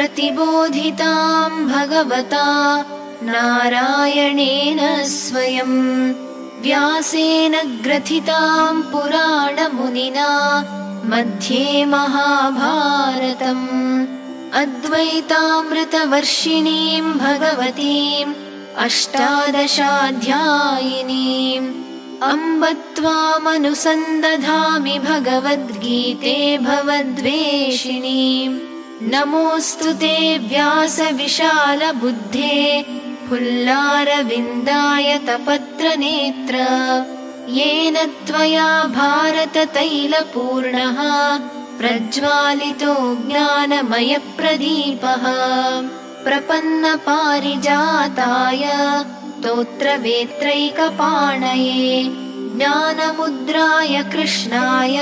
प्रतिबोधितां भगवता नारायणेन स्वयं व्यासेन ग्रथितां पुराणमुनिना मध्ये महाभारतम् अद्वैतामृतवर्षिणीं भगवतीम् अष्टादशाध्यायिनीम् अम्ब त्वामनुसन्दधामि भगवद्गीते भवद्वेषिणीम्। नमोऽस्तु ते व्यासविशालबुद्धे फुल्लारविन्दायतपत्रनेत्र येन त्वया भारततैलपूर्णः प्रज्वालितो ज्ञानमयप्रदीपः। प्रपन्नपारिजाताय स्तोत्रवेत्रैकपाणये ज्ञानमुद्राय कृष्णाय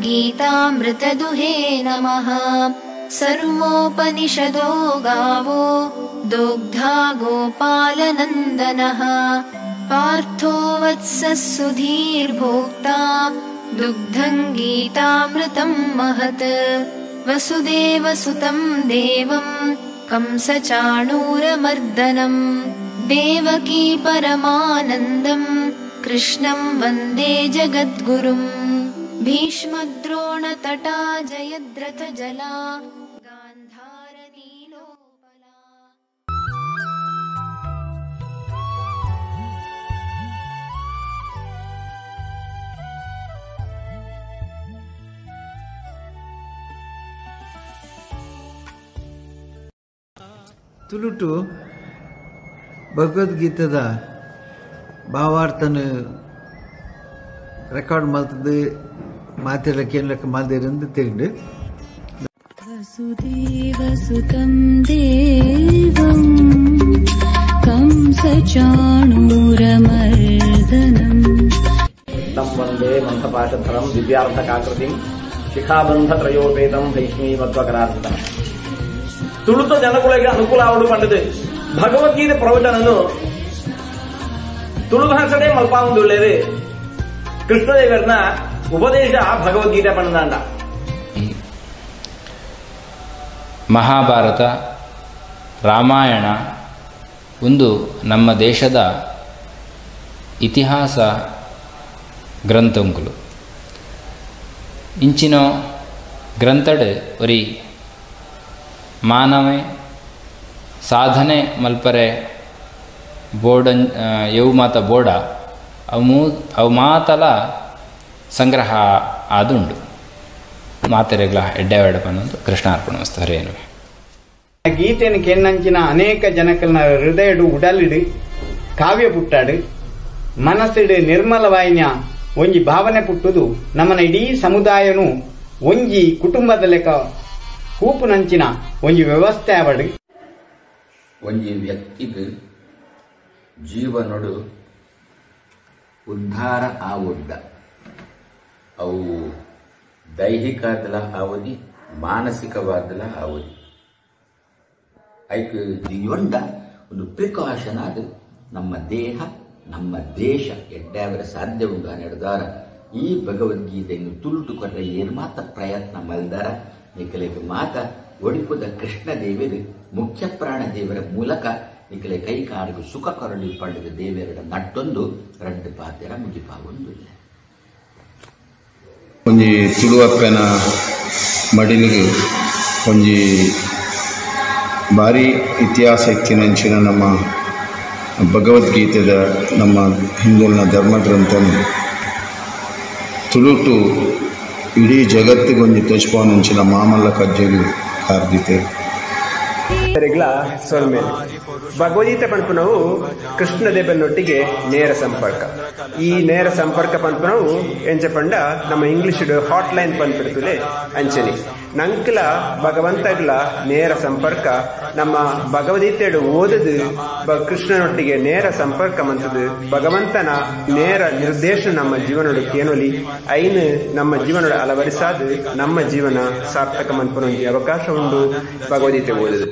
गीतामृतदुहे नमः। सर्वोपनिषदो गावो दोग्धा गोपालनन्दनः पार्थो वत्सः सुधीर्भोक्ता दुग्धं गीतामृतं महत्। वसुदेवसुतं देवं कंसचाणूरमर्दनं देवकी परमानन्दं कृष्णं वन्दे जगद्गुरुम्। भीष्मद्रोणतटा जयद्रथजला गान्धारनीलोपला। ತುಳುಟು ಭಗವದ್ಗೀತೆದ ಭಾವಾರ್ಥನ ರೆಕಾರ್ಡ್ ಮಲ್ತದ್ದು ಮಾತೆಲ್ಲ ಕೇಳಕ್ಕೆ ಮಾಲ್ದೇರಂದು ತೆರಿಂಡು. ವಸುದೇವಸುತಂ ದೇವಂ ಕಂಸಚಾಣೂರಮರ್ದನಂ ತಂ ವಂದೇ ಮಂಥಪಾಶಧರಂ ದಿವ್ಯಾರ್ಥಕಾಕೃತಿಂ ಶಿಖಾಬಂಧತ್ರಯೋಪೇತಂ ಭೈಷ್ಮೀವತ್ವಕರಾರ್ಪಿತಂ. ತುಳುತ ಜನಗಳಿಗೆ ಅನುಕೂಲ ಆವಡು ಪಂಡದು ಭಗವದ್ಗೀತೆ ಪ್ರವಚನನು ತುಳು ಭಾಷೆ ಮಲ್ಪಾವಂದುಳ್ಳೇದು ಕೃಷ್ಣದೇವರನ ಉಪದೇಶ ಭಗವದ್ಗೀತೆ ಪಂಡದಾಂಡ. ಮಹಾಭಾರತ ರಾಮಾಯಣ ಒಂದು ನಮ್ಮ ದೇಶದ ಇತಿಹಾಸ ಗ್ರಂಥಂಕುಲು. ಇಂಚಿನ ಗ್ರಂಥಡ್ ಒರಿ ಮಾನವೆ ಸಾಧನೆ ಮಲ್ಪರೆ ಬೋರ್ಡನ್ ಯವು ಮಾತ ಬೋರ್ಡ ಅವು ಅವು ಮಾತಲ ಸಂಗ್ರಹ ಆದುಂಡು. ಮಾತೆರೆಗ್ಲ ಎಡ್ಡೆ ಎಡಪನ್ನೊಂದು ಕೃಷ್ಣಾರ್ಪಣ ವಸ್ತು ಹರೇನು. ಗೀತೆಯನ್ನು ಕೆನ್ನಂಚಿನ ಅನೇಕ ಜನಕಲ್ನ ಹೃದಯಡು ಉಡಲಿಡು ಕಾವ್ಯ ಪುಟ್ಟಾಡು ಮನಸ್ಸಿಡು ನಿರ್ಮಲವಾಯಿನ ಒಂಜಿ ಭಾವನೆ ಪುಟ್ಟುದು ನಮ್ಮನ ಇಡೀ ಸಮುದಾಯನು ಒಂಜಿ ಕುಟುಂಬದ ಲೆಕ್ಕ ಕೂಪುನಂಚಿನ ಒಂಜಿ ವ್ಯವಸ್ಥೆ ಅವಡು. ಒಂಜಿ ವ್ಯಕ್ತಿಗೆ ಜೀವನಡು ಉದ್ಧಾರ ಆವೊಡ್ಡ ಅವು ದೈಹಿಕಾದಲ ಆವದಿ ಮಾನಸಿಕವಾದಲ ಆವದಿ ಐಕ್ ದಿಯೊಂಡ ಒಂದು ಪ್ರಿಕಾಷನ್ ಅದು ನಮ್ಮ ದೇಹ ನಮ್ಮ ದೇಶ ಎಡ್ಡಾವರ ಸಾಧ್ಯ ಉಂಡು ನಡೆದಾರ ಈ ಭಗವದ್ಗೀತೆಯನ್ನು ತುಳುಟು ಕೊಟ್ಟ ಏನು ಮಾತ ಪ್ರಯತ್ನ ಮಲ್ದಾರ ನಿಕಲೆಗೆ ಮಾತ ಒಡಿಪುದ ಕೃಷ್ಣ ದೇವರು ಮುಖ್ಯ ಪ್ರಾಣ ದೇವರ ಮೂಲಕ ನಿಕಲೆ ಕೈ ಕಾರಿಗೆ ಸುಖ ಕೊರಳಿ ಪಡೆದ ದೇವರ ನಟ್ಟೊಂದು ರಡ್ಡು ಪಾತೆರ ಮುಗಿಪಾವೊಂದು ಇಲ್ಲ. ಒಂಜಿ ತುಳುವಪ್ಪನ ಮಡಿಲಿಗೆ ಒಂಜಿ ಭಾರಿ ಇತಿಹಾಸ ಇತ್ತಿನಂಚಿನ ನಮ್ಮ ಭಗವದ್ಗೀತೆದ ನಮ್ಮ ಹಿಂದೂಲ್ನ ಧರ್ಮಗ್ರಂಥನ ತುಳುಟು ಇಡೀ ಜಗತ್ತಿಗೊಂಜಿ ತೋಚ್ಪಾವನಂಚಿನ ಮಾಮಲ್ಲ ಕಜ್ಜೆಗೆ ಕಾರ್ದಿತೆ. ಸೊಲ್ಮೇಲೆ ಭಗವದ್ಗೀತೆ ಪನ್ಪುನವು ಕೃಷ್ಣದೇವನೊಟ್ಟಿಗೆ ನೇರ ಸಂಪರ್ಕ. ಈ ನೇರ ಸಂಪರ್ಕ ಪನ್ಪುನವು ಎಂಚ ಪಂಡ ನಮ್ಮ ಇಂಗ್ಲಿಷ್ ಹಾಟ್ ಲೈನ್ ಪನ್ಪಿರ್ತದೆ ಅಂಚನೆ ನಂಕ್ಲ ಭಗವಂತಗ್ಲ ನೇರ ಸಂಪರ್ಕ. ನಮ್ಮ ಭಗವದ್ಗೀತೆಡು ಓದದು ಕೃಷ್ಣನೊಟ್ಟಿಗೆ ನೇರ ಸಂಪರ್ಕ ಮಂತದು ಭಗವಂತನ ನೇರ ನಿರ್ದೇಶನ ನಮ್ಮ ಜೀವನಡು ಕೇನೊಲಿ ಐನು ನಮ್ಮ ಜೀವನಡು ಅಲವರಿಸಾದು ನಮ್ಮ ಜೀವನ ಸಾರ್ಥಕ ಮನ್ಪುನೊಂಜಿ ಅವಕಾಶ ಉಂಡು ಭಗವದ್ಗೀತೆ ಓದದು.